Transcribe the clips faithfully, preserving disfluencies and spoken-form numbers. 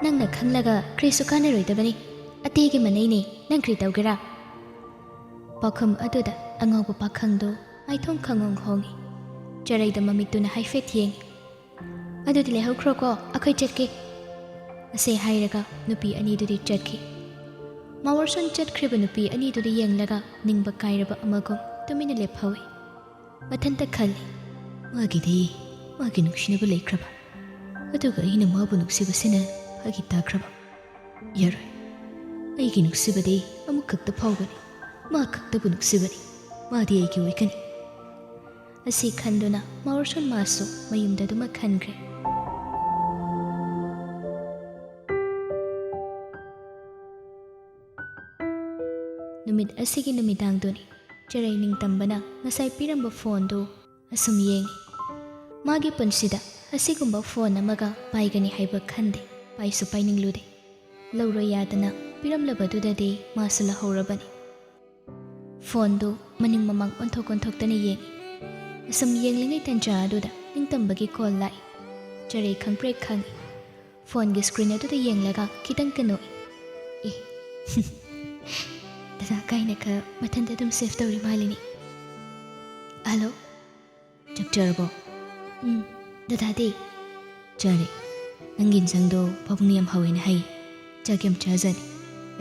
"ꯅꯪꯅ ꯈꯪꯂꯒ ꯀꯔꯤꯁꯨ ꯀꯥꯟꯅꯔꯣꯏꯗꯕꯅꯤ꯫ ꯑꯇꯦꯒꯤ ꯃꯅꯩꯅꯦ, ꯅꯪ ꯀꯔꯤ ꯇꯧꯒꯦꯔꯥ?" ꯄꯥꯎꯈꯨꯝ ꯑꯗꯨꯗ ꯑꯉꯥꯎꯕ ꯄꯥꯈꯪꯗꯨ ꯃꯥꯏꯊꯣꯡ ꯈꯪꯍꯣꯡ ꯍꯣꯡꯏ꯫ ꯆꯔꯩꯗ ꯃꯃꯤꯠꯇꯨꯅ ꯍꯥꯏꯐꯦꯠ ꯌꯦꯡꯏ꯫ "ꯑꯗꯨꯗꯤ ꯂꯩꯍꯧꯈ꯭ꯔꯣꯀꯣ, ꯑꯩꯈꯣꯏ ꯆꯠꯀꯦ" ꯑꯁꯦ ꯍꯥꯏꯔꯒ ꯅꯨꯄꯤ ꯑꯅꯤꯗꯨꯗꯤ ꯆꯠꯈꯤ꯫ ꯃꯥꯋꯔꯁꯟ ꯆꯠꯈ꯭ꯔꯤꯕ ꯅꯨꯄꯤ ꯑꯅꯤꯗꯨꯗ ꯌꯦꯡꯂꯒ ꯅꯤꯡꯕ ꯀꯥꯏꯔꯕ ꯑꯃꯒꯨꯝ ꯇꯨꯃꯤꯟꯅ ꯂꯦꯞꯍꯧꯏ꯫ ꯃꯊꯟꯇ ꯈꯜꯂꯤ, "ꯃꯥꯒꯤꯗꯤ ꯃꯥꯒꯤ ꯅꯨꯡꯁꯤꯅꯕ ꯂꯩꯈ꯭ꯔꯕ, ꯑꯗꯨꯒ ꯑꯩꯅ ꯃꯥꯕꯨ ꯅꯨꯡꯁꯤꯕꯁꯤꯅ ꯐꯥꯒꯤ ꯇꯥꯈ꯭ꯔꯕ꯫ ꯌꯥꯔꯣꯏ, ꯑꯩꯒꯤ ꯅꯨꯡꯁꯤꯕꯗꯤ ꯑꯃꯨꯛꯈꯛꯇ ꯐꯥꯎꯕꯅꯤ, ꯃꯥ ꯈꯛꯇꯕꯨ ꯅꯨꯡꯁꯤꯕꯅꯤ, ꯃꯥꯗꯤ ꯑꯩꯒꯤ ꯑꯣꯏꯒꯅꯤ" ꯑꯁꯤ ꯈꯟꯗꯨꯅ ꯃꯥꯋꯔꯁꯟ ꯃꯥꯁꯨ ꯃꯌꯨꯝꯗ ꯑꯗꯨꯃꯛ ꯈꯟꯈ꯭ꯔꯦ꯫ ꯅꯨꯃꯤꯠ ꯑꯁꯤꯒꯤ ꯅꯨꯃꯤꯗꯥꯡꯗꯨꯅꯤ꯫ ꯆꯔꯩ ꯅꯤꯡꯇꯝꯕꯅ ꯉꯁꯥꯏ ꯄꯤꯔꯝꯕ ꯐꯣꯟꯗꯨ ꯑꯁꯨꯝ ꯌꯦꯡꯏ꯫ ꯃꯥꯒꯤ ꯄꯨꯟꯁꯤꯗ ꯑꯁꯤꯒꯨꯝꯕ ꯐꯣꯟ ꯑꯃꯒ ꯄꯥꯏꯒꯅꯤ ꯍꯥꯏꯕ ꯈꯟꯗꯦ, ꯄꯥꯏꯁꯨ ꯄꯥꯏꯅꯤꯡꯂꯨꯗꯦ꯫ ꯂꯧꯔꯣꯏ ꯌꯥꯗꯅ ꯄꯤꯔꯝꯂꯕꯗꯨꯗꯗꯤ ꯃꯥꯁꯨ ꯂꯧꯍꯧꯔꯕꯅꯤ꯫ ꯐꯣꯟꯗꯨ ꯃꯅꯤꯡ ꯃꯃꯥꯡ ꯑꯣꯟꯊꯣꯛ ꯑꯣꯟꯊꯣꯛꯇꯅ ꯌꯦꯡꯏ꯫ ꯑꯁꯨꯝ ꯌꯦꯡꯂꯤꯉꯩ ꯇꯟꯖꯥ ꯑꯗꯨꯗ ꯅꯤꯡꯇꯝꯕꯒꯤ ꯀꯣꯜ ꯂꯥꯛꯏ꯫ ꯆꯔꯩ ꯈꯪꯄ꯭ꯔꯦꯛ ꯈꯪꯏ꯫ ꯐꯣꯟꯒꯤ ꯁ꯭ꯀ꯭ꯔꯤꯟ ꯑꯗꯨꯗ ꯌꯦꯡꯂꯒ ꯈꯤꯇꯪ ꯀꯅꯣꯛꯏ꯫ "ꯑꯦ, ꯗꯗꯥ ꯀꯥꯏꯅ ꯈꯔ ꯃꯊꯟꯇ ꯑꯗꯨꯝ ꯁꯦꯚ ꯇꯧꯔꯤ ꯃꯥꯜꯂꯤꯅꯦ꯫ ꯍꯜꯂꯣ, ꯆꯥꯛ ꯆꯥꯔꯕꯣ?" "ꯎꯝ, ꯗꯗꯥꯗꯤ?" "ꯆꯥꯔꯦ꯫ ꯅꯪꯒꯤ ꯏꯟꯁꯥꯡꯗꯣ ꯄꯥꯕꯨꯡꯅ ꯌꯥꯝ ꯍꯥꯎꯋꯦꯅ ꯍꯥꯏ꯫ ꯆꯥꯛ ꯌꯥꯝ ꯆꯥꯖꯥꯠꯅꯤ꯫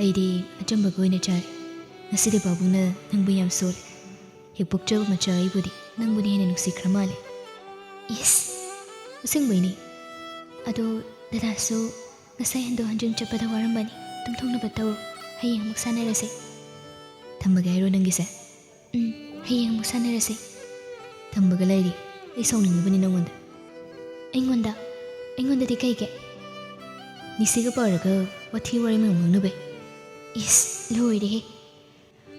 ꯑꯩꯗꯤ ꯑꯆꯝꯕꯒ ꯑꯣꯏꯅ ꯆꯥꯔꯦ꯫ ꯉꯁꯤꯗꯤ ꯄꯥꯕꯨꯡꯅ ꯅꯪꯕꯨ ꯌꯥꯝ ꯁꯣꯜꯂꯦ꯫ ꯍꯦꯛ ꯄꯣꯛꯆꯕ ꯃꯆꯥ ꯑꯩꯕꯨꯗꯤ ꯅꯪꯕꯨꯅ ꯍꯦꯟꯅ ꯅꯨꯡꯁꯤꯈ꯭ꯔ ꯃꯥꯜꯂꯦ꯫" "ꯏꯁ, ꯑꯁꯦꯡꯕꯩꯅꯦ꯫ ꯑꯗꯣ ꯗꯗꯥꯁꯨ ꯉꯁꯥꯏ ꯍꯟꯗꯣꯛ ꯍꯟꯖꯤꯟ ꯆꯠꯄꯗ ꯋꯥꯔꯝꯃꯅꯤ꯫ ꯇꯨꯝꯊꯣꯛꯅꯕ ꯇꯧꯔꯣ꯫ ꯍꯌꯦꯡ ꯑꯃꯨꯛ ꯁꯥꯟꯅꯔꯁꯦ꯫" "ꯊꯝꯃꯒꯦ ꯍꯥꯏꯔꯣ ꯅꯪꯒꯤꯁꯦ?" "ꯎꯝ, ꯍꯌꯦꯡ ꯑꯃꯨꯛ ꯁꯥꯟꯅꯔꯁꯦ꯫" "ꯊꯝꯕꯒ ꯂꯩꯔꯤ꯫ ꯑꯩ ꯁꯥꯎꯅꯤꯡꯉꯤꯕꯅꯤ ꯅꯪꯉꯣꯟꯗ꯫" "ꯑꯩꯉꯣꯟꯗ? ꯑꯩꯉꯣꯟꯗꯗꯤ ꯀꯩꯒꯤ?" "ꯅꯤꯁꯤꯒ ꯄꯥꯔꯒ ꯋꯥꯊꯤ ꯋꯥꯔꯦꯝ ꯌꯥꯝ ꯉꯥꯡꯅꯕꯩ꯫" "ꯏꯁ, ꯂꯣꯏꯔꯦꯍꯦ꯫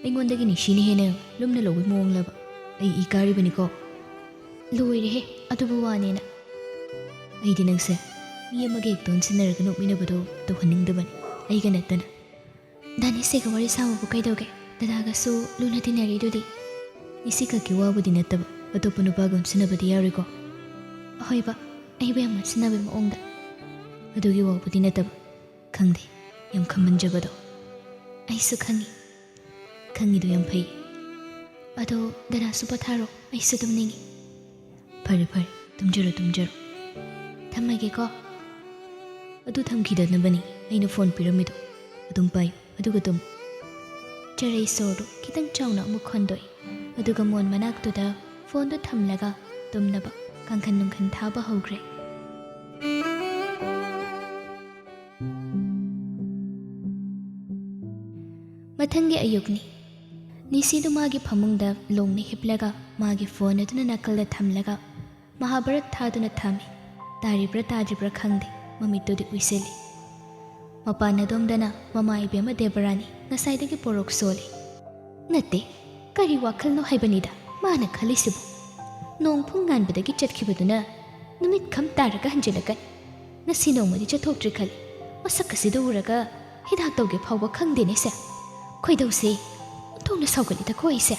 ꯑꯩꯉꯣꯟꯗꯒꯤ ꯅꯤꯁꯤꯅ ꯍꯦꯟꯅ ꯂꯨꯝꯅ ꯂꯧꯕꯩ ꯃꯑꯣꯡꯂꯕ? ꯑꯩ ꯏ ꯀꯥꯔꯤꯕꯅꯤꯀꯣ꯫" "ꯂꯣꯏꯔꯦꯍꯦ, ꯑꯗꯨꯕꯨ ꯋꯥꯅꯦꯅ꯫" "ꯑꯩꯗꯤ ꯅꯪꯁꯦ ꯃꯤ ꯑꯃꯒ ꯍꯦꯛꯇ ꯑꯣꯟꯁꯤꯟꯅꯔꯒ ꯅꯣꯛꯃꯤꯟꯅꯕꯗꯣ ꯇꯧꯍꯟꯅꯤꯡꯗꯕꯅꯤ, ꯑꯩꯒ ꯅꯠꯇꯅ꯫" "ꯗꯥ ꯅꯤꯁꯤꯒ ꯋꯥꯔꯤ ꯁꯥꯕꯕꯨ ꯀꯩꯗꯧꯒꯦ? ꯗꯗꯥꯒꯁꯨ ꯂꯨꯅ ꯇꯤꯟꯅꯔꯤꯗꯨꯗꯤ꯫" "ꯅꯤꯁꯤ ꯈꯛꯀꯤ ꯋꯥꯕꯨꯗꯤ ꯅꯠꯇꯕ, ꯑꯇꯣꯞꯄ ꯅꯨꯄꯥꯒ ꯑꯣꯟꯁꯤꯟꯅꯕꯗꯤ ꯌꯥꯔꯣꯏꯀꯣ?" "ꯑꯍꯣꯏꯕ, ꯑꯩꯕꯨ ꯌꯥꯝ ꯑꯣꯟꯁꯤꯟꯅꯕꯒꯤ ꯃꯑꯣꯡꯗ꯫" ꯑꯗꯨꯒꯤ ꯋꯥꯕꯨꯗꯤ ꯅꯠꯇꯕ, ꯈꯪꯗꯦ, ꯌꯥꯝ ꯈꯝꯃꯟꯖꯕꯗꯣ꯫ ꯑꯩꯁꯨ ꯈꯪꯉꯤ꯫ ꯈꯪꯉꯤꯗꯨ ꯌꯥꯝ ꯐꯩ꯫ ꯑꯗꯣ ꯗꯗꯥꯁꯨ ꯄꯣꯊꯥꯔꯣ, ꯑꯩꯁꯨ ꯇꯨꯝꯅꯤꯡꯉꯤ꯫ ꯐꯔꯦ ꯐꯔꯦ, ꯇꯨꯝꯖꯔꯣ ꯇꯨꯝꯖꯔꯣ꯫ ꯊꯝꯃꯒꯦꯀꯣ꯫ ꯑꯗꯨ ꯊꯝꯈꯤꯗꯅꯕꯅꯤ ꯑꯩꯅ ꯐꯣꯟ ꯄꯤꯔꯝꯃꯤꯗꯣ꯫ ꯑꯗꯨꯝ ꯄꯥꯏꯌꯨ, ꯑꯗꯨꯒ ꯇꯨꯝꯃꯨ꯫ ꯆꯔꯩ ꯁꯣꯔꯗꯨ ꯈꯤꯇꯪ ꯆꯥꯎꯅ ꯑꯃꯨꯛ ꯍꯣꯟꯗꯣꯛꯏ, ꯑꯗꯨꯒ ꯃꯣꯟ ꯃꯅꯥꯛꯇꯨꯗ ꯐꯣꯟꯗꯨ ꯊꯝꯂꯒ ꯇꯨꯝꯅꯕ ꯀꯥꯡꯈꯟ ꯅꯨꯡꯈꯟ ꯊꯥꯕ ꯍꯧꯈ꯭ꯔꯦ꯫ ꯃꯊꯪꯒꯤ ꯑꯌꯨꯛꯅꯤ꯫ ꯅꯤꯁꯤꯗꯨ ꯃꯥꯒꯤ ꯐꯃꯨꯡꯗ ꯂꯣꯡꯅ ꯍꯤꯞꯂꯒ ꯃꯥꯒꯤ ꯐꯣꯟ ꯑꯗꯨꯅ ꯅꯥꯀꯜꯗ ꯊꯝꯂꯒ ꯃꯍꯥꯚꯥꯔꯠ ꯊꯥꯗꯨꯅ ꯊꯝꯃꯤ꯫ ꯇꯥꯔꯤꯕ꯭ꯔꯥ ꯇꯥꯗ꯭ꯔꯤꯕ꯭ꯔꯥ ꯈꯪꯗꯦ, ꯃꯃꯤꯠꯇꯨꯗꯤ ꯎꯏꯁꯤꯜꯂꯤ꯫ ꯃꯄꯥꯟ ꯑꯗꯣꯝꯗꯅ ꯃꯃꯥ ꯏꯕꯦꯝꯃ ꯗꯦꯕꯔꯥꯅꯤ ꯉꯁꯥꯏꯗꯒꯤ ꯄꯣꯔꯣꯛ ꯁꯣꯜꯂꯤ꯫ ꯅꯠꯇꯦ, ꯀꯔꯤ ꯋꯥꯈꯜꯅꯣ ꯍꯥꯏꯕꯅꯤꯗ ꯃꯥꯅ ꯈꯜꯂꯤꯁꯤꯕꯨ? ꯅꯣꯡ ꯐꯨꯡ ꯉꯥꯟꯕꯗꯒꯤ ꯆꯠꯈꯤꯕꯗꯨꯅ ꯅꯨꯃꯤꯠ ꯈꯝ ꯇꯥꯔꯒ ꯍꯟꯖꯤꯜꯂꯛꯀꯅꯤ꯫ ꯉꯁꯤ ꯅꯣꯡꯃꯗꯤ ꯆꯠꯊꯣꯛꯇ꯭ꯔꯤ ꯈꯜꯂꯤ꯫ ꯃꯁꯛ ꯑꯁꯤꯗ ꯎꯔꯒ ꯍꯤꯗꯥꯛ ꯇꯧꯒꯦ ꯐꯥꯎꯕ ꯈꯪꯗꯦꯅꯦ ꯁꯦ꯫ ꯈꯣꯏꯗꯧꯁꯦ ꯑꯣꯟꯊꯣꯛꯅ ꯁꯥꯎꯒꯠꯂꯤꯗꯀꯣ ꯑꯩꯁꯦ꯫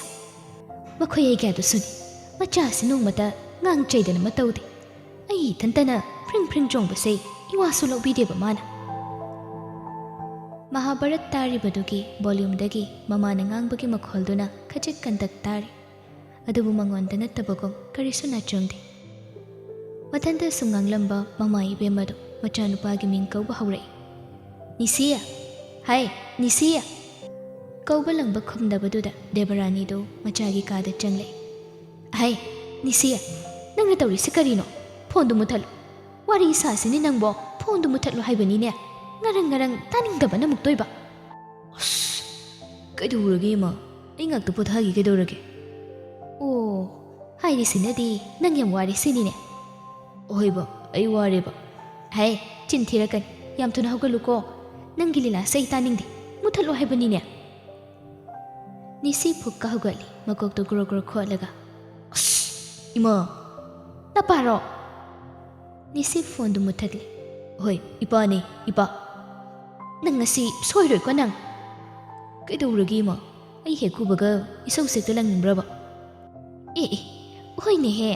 ꯃꯈꯣꯏ ꯑꯩ ꯀꯌꯥꯗꯨꯁꯨꯅꯤ꯫ ꯃꯆꯥ ꯑꯁꯤ ꯅꯣꯡꯃꯇ ꯉꯥꯡ ꯆꯩꯗꯅ ꯑꯃ ꯇꯧꯗꯦ꯫ ꯑꯩ ꯏꯊꯟꯇꯅ ꯐ꯭ꯔꯤꯡ ꯐ꯭ꯔꯤꯡ ꯆꯣꯡꯕꯁꯦ ꯏꯋꯥꯁꯨ ꯂꯧꯕꯤꯗꯦꯕ ꯃꯥꯅ꯫ ꯃꯍꯥꯚꯥꯔꯠ ꯇꯥꯔꯤꯕꯗꯨꯒꯤ ꯚꯣꯂ꯭ꯌꯨꯝꯗꯒꯤ ꯃꯃꯥꯅ ꯉꯥꯡꯕꯒꯤ ꯃꯈꯣꯜꯗꯨꯅ ꯈꯖꯤꯛ ꯀꯟꯇꯛ ꯇꯥꯔꯤ꯫ ꯑꯗꯨꯕꯨ ꯃꯉꯣꯟꯗ ꯅꯠꯇꯕꯒꯨꯝ ꯀꯔꯤꯁꯨ ꯅꯥꯆꯣꯡꯗꯦ꯫ ꯃꯊꯟꯇ ꯁꯨꯝ ꯉꯥꯡꯂꯝꯕ ꯃꯃꯥ ꯏꯕꯦꯝꯃꯗꯨ ꯃꯆꯥꯅꯨꯄꯥꯒꯤ ꯃꯤꯡ ꯀꯧꯕ ꯍꯧꯔꯛꯏ꯫ "ꯅꯤꯁꯤꯌꯥ! ꯍꯥꯏ, ꯅꯤꯁꯤꯌꯥ!" ꯀꯧꯕ ꯂꯪꯕ ꯈꯨꯝꯗꯕꯗꯨꯗ ꯗꯦꯕꯔꯥꯅꯤꯗꯨ ꯃꯆꯥꯒꯤ ꯀꯥꯗ ꯆꯪꯂꯛꯏ꯫ "ꯍꯥꯏ, ꯅꯤꯁꯤꯌꯥ, ꯅꯪꯅ ꯇꯧꯔꯤꯁꯤ ꯀꯔꯤꯅꯣ? ꯐꯣꯟꯗꯨ ꯃꯨꯠꯊꯠꯂꯨ꯫ ꯋꯥꯔꯤ ꯁꯥꯁꯤꯅꯦ ꯅꯪꯕꯣ, ꯐꯣꯟꯗꯨ ꯃꯨꯠꯊꯠꯂꯨ ꯍꯥꯏꯕꯅꯤꯅꯦ꯫ ꯉꯔꯪ ꯉꯔꯪ ꯇꯥꯅꯤꯡꯗꯕꯅ ꯑꯃꯨꯛꯇꯣꯏꯕ꯫" "ꯑꯁ, ꯀꯩꯗꯧꯔꯒꯦ ꯏꯃꯥ? ꯑꯩ ꯉꯥꯛꯇ ꯄꯣꯊꯥꯒꯦ, ꯀꯩꯗꯧꯔꯒꯦ?" "ꯑꯣ, ꯍꯥꯏꯔꯤꯁꯤꯅꯗꯤ ꯅꯪ ꯌꯥꯝ ꯋꯥꯔꯦ ꯁꯤꯅꯤꯅꯦ?" "ꯑꯍꯣꯏꯕ, ꯑꯩ ꯋꯥꯔꯦꯕ꯫" "ꯍꯥꯏ, ꯆꯤꯟ ꯊꯤꯔꯛꯀꯅꯤ꯫ ꯌꯥꯝ ꯊꯨꯅ ꯍꯧꯒꯠꯂꯨꯀꯣ꯫ ꯅꯪꯒꯤ ꯂꯤꯂꯥꯁꯦ ꯑꯩ ꯇꯥꯅꯤꯡꯗꯦ꯫ ꯃꯨꯠꯊꯠꯂꯣ ꯍꯥꯏꯕꯅꯤꯅꯦ꯫" ꯅꯤꯁꯤ ꯐꯨꯛꯀ ꯍꯧꯒꯠꯂꯤ, ꯃꯀꯣꯛꯇꯣ ꯒ꯭ꯔꯣ ꯒ꯭ꯔꯣ ꯈꯣꯠꯂꯒ꯫ "ꯑꯁ, ꯏꯃꯥ!" "ꯅꯄꯥꯔꯣ?" ꯅꯤꯁꯤ ꯐꯣꯟꯗꯨ ꯃꯨꯠꯊꯠꯂꯤ꯫ "ꯍꯣꯏ, ꯏꯄꯥꯅꯦ, ꯏꯄꯥ꯫" "ꯅꯪ ꯉꯁꯤ ꯁꯣꯏꯔꯣꯏꯀꯣ ꯅꯪ?" "ꯀꯩꯗꯧꯔꯒꯦ ꯏꯃꯥ? ꯑꯩ ꯍꯦꯛ ꯎꯕꯒ ꯏꯁꯧꯁꯦ ꯍꯦꯛꯇ ꯂꯥꯡꯅꯤꯡꯕ꯭ꯔꯕ?" "ꯑꯦ ꯑꯦ, ꯍꯣꯏꯅꯦꯍꯦ,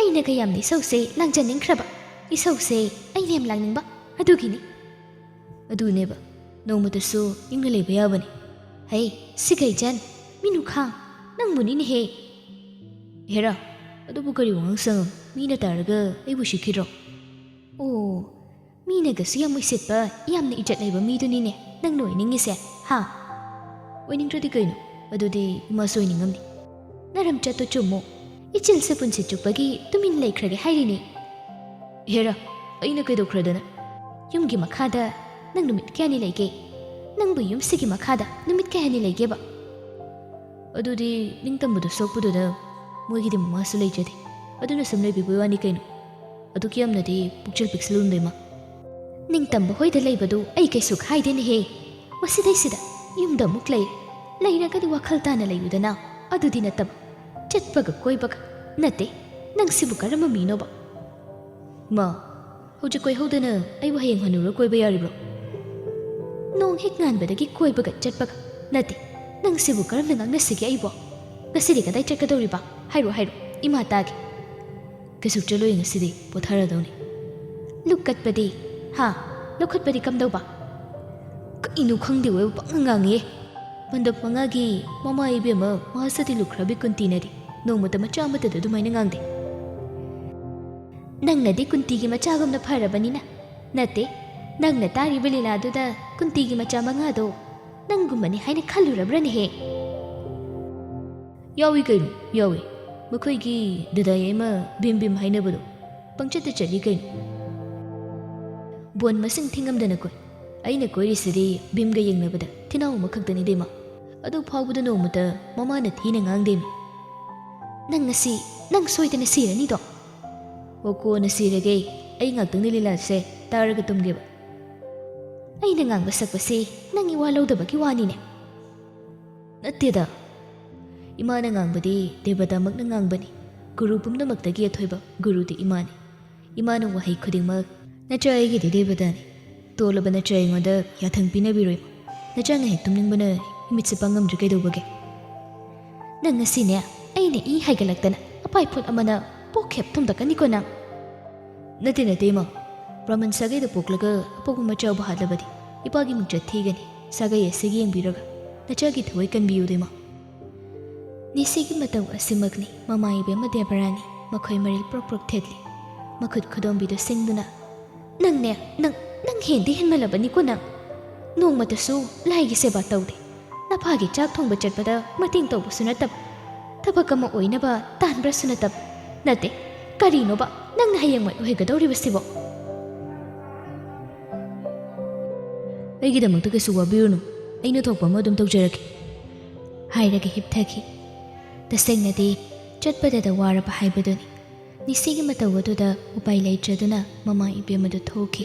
ꯑꯩꯅꯒ ꯌꯥꯝꯅ ꯏꯁꯧꯁꯦ ꯂꯥꯡꯖꯅꯤꯡꯈ꯭ꯔꯕ? ꯏꯁꯧꯁꯦ ꯑꯩꯅ ꯌꯥꯝ ꯂꯥꯡꯅꯤꯡꯕ?" ꯑꯗꯨꯒꯤꯅꯤ꯫ ꯑꯗꯨꯅꯦꯕ, ꯅꯣꯡꯃꯇꯁꯨ ꯏꯪꯅ ꯂꯩꯕ ꯌꯥꯕꯅꯤ꯫ ꯍꯩ, ꯁꯤꯒꯩꯖꯟ, ꯃꯤꯅꯨꯈꯥꯡ, ꯅꯪꯕꯨꯅꯤꯅꯦꯍꯦ꯫ ꯍꯦꯔꯥ, ꯑꯗꯨꯕꯨ ꯀꯔꯤ ꯋꯥꯉꯥꯡ ꯁꯉꯥꯡ? ꯃꯤꯅ ꯇꯥꯔꯒ ꯑꯩꯕꯨ ꯁꯤꯈꯤꯗ꯭ꯔꯣ? ꯑꯣ, ꯃꯤꯅꯒꯁꯨ ꯌꯥꯝ ꯎꯏꯁꯤꯠꯄ, ꯌꯥꯝꯅ ꯏꯖꯠ ꯂꯩꯕ ꯃꯤꯗꯨꯅꯤꯅꯦ ꯅꯪꯅ ꯑꯣꯏꯅꯤꯡꯉꯤꯁꯦ, ꯍꯥ? ꯑꯣꯏꯅꯤꯡꯗ꯭ꯔꯗꯤ ꯀꯩꯅꯣ? ꯑꯗꯨꯗꯤ ꯏꯃꯥꯁꯨ ꯑꯣꯏꯅꯤꯡꯉꯝꯅꯤ꯫ ꯅꯔꯝꯆꯠꯇꯣ ꯆꯨꯝꯃꯣ꯫ ꯏꯆꯤꯜꯁꯦ ꯄꯨꯟꯁꯤ ꯆꯨꯞꯄꯒꯤ ꯇꯨꯃꯤꯟ ꯂꯩꯈ꯭ꯔꯒꯦ ꯍꯥꯏꯔꯤꯅꯦ꯫ ꯍꯦꯔꯥ, ꯑꯩꯅ ꯀꯩꯗꯧꯈ꯭ꯔꯗꯅ? ꯌꯨꯝꯒꯤ ꯃꯈꯥꯗ ꯅꯪ ꯅꯨꯃꯤꯠ ꯀꯌꯥꯅꯤ ꯂꯩꯒꯦ? ꯅꯪꯕꯨ ꯌꯨꯝꯁꯤꯒꯤ ꯃꯈꯥꯗ ꯅꯨꯃꯤꯠ ꯀꯌꯥꯅꯤ ꯂꯩꯒꯦꯕ? ꯑꯗꯨꯗꯤ ꯅꯤꯡꯇꯝꯕꯗꯣ ꯁꯣꯛꯄꯗꯨꯗ ꯃꯣꯏꯒꯤꯗꯤ ꯃꯃꯥꯁꯨ ꯂꯩꯖꯗꯦ꯫ ꯑꯗꯨꯅ ꯁꯨꯝ ꯂꯩꯕꯤꯕꯩ ꯋꯥꯅꯤ ꯀꯩꯅꯣ꯫ ꯑꯗꯨꯛ ꯌꯥꯝꯅꯗꯤ ꯄꯨꯛꯆꯦꯜ ꯄꯤꯛꯁꯤꯜꯂꯨꯅꯨꯗ ꯏꯃꯥ꯫ ꯅꯤꯡꯇꯝꯕ ꯍꯣꯏꯗ ꯂꯩꯕꯗꯨ ꯑꯩ ꯀꯩꯁꯨ ꯈꯥꯏꯗꯦꯅꯦꯍꯦ꯫ ꯃꯁꯤꯗꯩꯁꯤꯗ ꯌꯨꯝꯗ ꯑꯃꯨꯛ ꯂꯩ꯫ ꯂꯩꯔꯒꯗꯤ ꯋꯥꯈꯜ ꯇꯥꯅ ꯂꯩꯌꯨꯗꯅ꯫ ꯑꯗꯨꯗꯤ ꯅꯠꯇꯕ꯫ ꯆꯠꯄꯒ ꯀꯣꯏꯕꯒ꯫ ꯅꯠꯇꯦ, ꯅꯪꯁꯤꯕꯨ ꯀꯔꯝꯕ ꯃꯤꯅꯣꯕ? ꯃꯥ, ꯍꯧꯖꯤꯛ ꯀꯣꯏꯍꯧꯗꯅ ꯑꯩꯕꯨ ꯍꯌꯦꯡ ꯍꯟꯅꯨꯔ ꯀꯣꯏꯕ ꯌꯥꯔꯤꯕ꯭ꯔꯣ? ꯅꯣꯡ ꯍꯦꯛ ꯉꯥꯟꯕꯗꯒꯤ ꯀꯣꯏꯕꯒ ꯆꯠꯄꯒ꯫ ꯅꯠꯇꯦ, ꯅꯪꯁꯤꯕꯨ ꯀꯔꯝꯅ ꯉꯥꯡꯅꯁꯤꯒꯦ ꯑꯩꯕꯣ? ꯉꯁꯤꯗꯤ ꯀꯗꯥꯏ ꯆꯠꯀꯗꯧꯔꯤꯕ? ꯍꯥꯏꯔꯣ, ꯍꯥꯏꯔꯣ, ꯏꯃꯥ ꯇꯥꯒꯦ꯫ ꯀꯩꯁꯨ ꯆꯠꯂꯣꯏ, ꯉꯁꯤꯗꯤ ꯄꯣꯊꯥꯔꯗꯧꯅꯤ꯫ ꯂꯨꯛ ꯀꯠꯄꯗꯤ? ꯍꯥ? ꯂꯧꯈꯠꯄꯗꯤ ꯀꯝꯗꯧꯕ? ꯀꯩꯅꯣ ꯈꯪꯗꯦ, ꯋꯦꯕ ꯄꯪꯉꯥꯡ ꯉꯥꯡꯉꯤꯌꯦ꯫ ꯃꯟꯗꯞ ꯃꯉꯥꯒꯤ ꯃꯃꯥ ꯏꯕꯦꯝꯃ ꯃꯍꯥꯁꯇꯤ ꯂꯨꯈ꯭ꯔꯕꯤ ꯀꯨꯟꯇꯤꯅꯗꯤ ꯅꯣꯡꯃꯇ ꯃꯆꯥ ꯑꯃꯠꯇꯗ ꯑꯗꯨꯃꯥꯏꯅ ꯉꯥꯡꯗꯦ꯫ ꯅꯪꯅꯗꯤ ꯀꯨꯟꯇꯤꯒꯤ ꯃꯆꯥꯒꯨꯝꯅ ꯐꯔꯕꯅꯤꯅ꯫ ꯅꯠꯇꯦ, ꯅꯪꯅ ꯇꯥꯔꯤꯕ ꯂꯤꯂꯥꯗꯨꯗ ꯀꯨꯟꯇꯤꯒꯤ ꯃꯆꯥ ꯃꯉꯥꯗꯣ ꯅꯪꯒꯨꯝꯕꯅꯤ ꯍꯥꯏꯅ ꯈꯜꯂꯨꯔꯕ꯭ꯔꯅꯦꯍꯦ? ꯌꯥꯎꯏ ꯀꯩꯅꯣ, ꯌꯥꯎꯏ꯫ ꯃꯈꯣꯏꯒꯤ ꯗꯗꯥꯏ ꯑꯃ ꯚꯤꯝ ꯚꯤꯝ ꯍꯥꯏꯅꯕꯗꯣ ꯄꯪꯆꯠꯇ ꯆꯠꯂꯤ ꯀꯩꯅꯣ꯫ ꯕꯣꯟ ꯃꯁꯤꯡ ꯊꯤꯉꯝꯗꯅ ꯀꯣꯏ꯫ ꯑꯩꯅ ꯀꯣꯏꯔꯤꯁꯤꯗꯤ ꯚꯤꯝꯒ ꯌꯦꯡꯅꯕꯗ ꯊꯤꯅꯥꯎ ꯑꯃꯈꯛꯇꯅꯤ ꯏꯕꯦꯝꯃ꯫ ꯑꯗꯨ ꯐꯥꯎꯕꯗ ꯅꯣꯡꯃꯇ ꯃꯃꯥꯅ ꯊꯤꯅ ꯉꯥꯡꯗꯦꯃꯤ꯫ ꯅꯪ ꯉꯁꯤ, ꯅꯪ ꯁꯣꯏꯗꯅ ꯁꯤꯔꯅꯤꯗꯣ꯫ ꯑꯣ, ꯀꯣꯟꯅ ꯁꯤꯔꯒꯦ꯫ ꯑꯩ ꯉꯥꯛꯇꯪꯗꯤ ꯂꯤꯂꯥꯁꯦ ꯇꯥꯔꯒ ꯇꯨꯝꯒꯦꯕ꯫ ꯑꯩꯅ ꯉꯥꯡꯕ ꯁꯛꯄꯁꯤ ꯅꯪ ꯏꯋꯥ ꯂꯧꯗꯕꯒꯤ ꯋꯥꯅꯤꯅꯦ꯫ ꯅꯠꯇꯦꯗ꯫ ꯏꯃꯥꯅ ꯉꯥꯡꯕꯗꯤ ꯗꯦꯕꯇꯥꯃꯛꯅ ꯉꯥꯡꯕꯅꯤ꯫ ꯒꯨꯔꯨ ꯄꯨꯝꯅꯃꯛꯇꯒꯤ ꯑꯊꯣꯏꯕ ꯒꯨꯔꯨꯗꯤ ꯏꯃꯥꯅꯤ꯫ ꯏꯃꯥꯅ ꯋꯥꯍꯩ ꯈꯨꯗꯤꯡꯃꯛ, "ꯅꯆꯥ ꯑꯩꯒꯤꯗꯤ ꯗꯦꯕꯇꯥꯅꯤ꯫ ꯇꯣꯜꯂꯕ ꯅꯆꯥ ꯑꯩꯉꯣꯟꯗ ꯌꯥꯊꯪ ꯄꯤꯅꯕꯤꯔꯣꯏ꯫ ꯅꯆꯥ ꯉꯥꯏꯍꯥꯛ ꯇꯨꯝꯅꯤꯡꯕꯅ ꯏꯃꯤꯠꯁꯦ ꯄꯥꯡꯉꯝꯗ꯭ꯔꯦ ꯀꯩꯗꯧꯕꯒꯦ?" ꯅꯪ ꯉꯁꯤꯅꯦ, ꯑꯩꯅ ꯏ ꯍꯥꯏꯒꯠꯂꯛꯇꯅ ꯑꯄꯥꯏ ꯐꯨꯠ ꯑꯃꯅ ꯄꯣꯛ ꯍꯦꯞ ꯊꯨꯝꯗꯛꯀꯅꯤꯀꯣ ꯅꯪ꯫ ꯅꯠꯇꯦ, ꯅꯠꯇꯦ, ꯏꯃꯥ꯫ ꯕ꯭ꯔꯥꯍꯃꯟ ꯁꯥꯒꯩꯗ ꯄꯣꯛꯂꯒ ꯑꯄꯣꯛꯄ ꯃꯆꯥꯕꯨ ꯍꯥꯠꯂꯕꯗꯤ ꯏꯄꯥꯒꯤ ꯃꯤꯡꯆꯠ ꯊꯤꯒꯅꯤ꯫ ꯁꯥꯒꯩ ꯑꯁꯤꯒꯤ ꯌꯦꯡꯕꯤꯔꯒ ꯅꯆꯥꯒꯤ ꯊꯋꯥꯏ ꯀꯟꯕꯤꯌꯨ, ꯏꯃꯥ꯫ ꯅꯤꯁꯤꯒꯤ ꯃꯇꯧ ꯑꯁꯤꯃꯛꯅꯤ꯫ ꯃꯃꯥ ꯏꯕꯦꯝꯃ ꯗꯦꯕꯔꯥꯅꯤ ꯃꯈꯣꯏ ꯃꯔꯤꯜ ꯄ꯭ꯔꯣꯛ ꯄ꯭ꯔꯣꯛ ꯊꯦꯠꯂꯤ꯫ ꯃꯈꯨꯠ ꯈꯨꯗꯣꯝꯕꯤꯗꯨ ꯁꯤꯡꯗꯨꯅ, "ꯅꯪꯅꯦ, ꯅꯪ, ꯅꯪ ꯍꯦꯟꯗꯤ ꯍꯦꯟꯃꯜꯂꯕꯅꯤꯀꯣ ꯅꯪ꯫ ꯅꯣꯡꯃꯇꯁꯨ ꯂꯥꯏꯒꯤ ꯁꯦꯕꯥ ꯇꯧꯗꯦ꯫ ꯅꯐꯥꯒꯤ ꯆꯥꯛ ꯊꯣꯡꯕ ꯆꯠꯄꯗ ꯃꯇꯦꯡ ꯇꯧꯕꯁꯨ ꯅꯠꯇꯕ, ꯊꯕꯛ ꯑꯃ ꯑꯣꯏꯅꯕ ꯇꯥꯟꯕ꯭ꯔꯁꯨ ꯅꯠꯇꯕ꯫ ꯅꯠꯇꯦ, ꯀꯔꯤꯅꯣꯕ ꯅꯪꯅ ꯍꯌꯦꯡꯋꯥꯏ ꯑꯣꯏꯒꯗꯧꯔꯤꯕꯁꯤꯕꯣ?" "ꯑꯩꯒꯤꯗꯃꯛꯇ ꯀꯩꯁꯨ ꯋꯥꯕꯤꯔꯨꯅꯨ, ꯑꯩꯅ ꯊꯣꯛꯄ ꯑꯃ ꯑꯗꯨꯝ ꯇꯧꯖꯔꯛꯀꯦ," ꯍꯥꯏꯔꯒ ꯍꯤꯞꯊꯈꯤ꯫ ꯇꯁꯦꯡꯅꯗꯤ, ꯆꯠꯄꯗꯗ ꯋꯥꯔꯕ ꯍꯥꯏꯕꯗꯨꯅꯤ꯫ ꯅꯤꯁꯤꯒꯤ ꯃꯇꯧ ꯑꯗꯨꯗ ꯎꯄꯥꯏ ꯂꯩꯇ꯭ꯔꯗꯨꯅ ꯃꯃꯥ ꯏꯕꯦꯝꯃꯗꯨ ꯊꯣꯛꯈꯤ,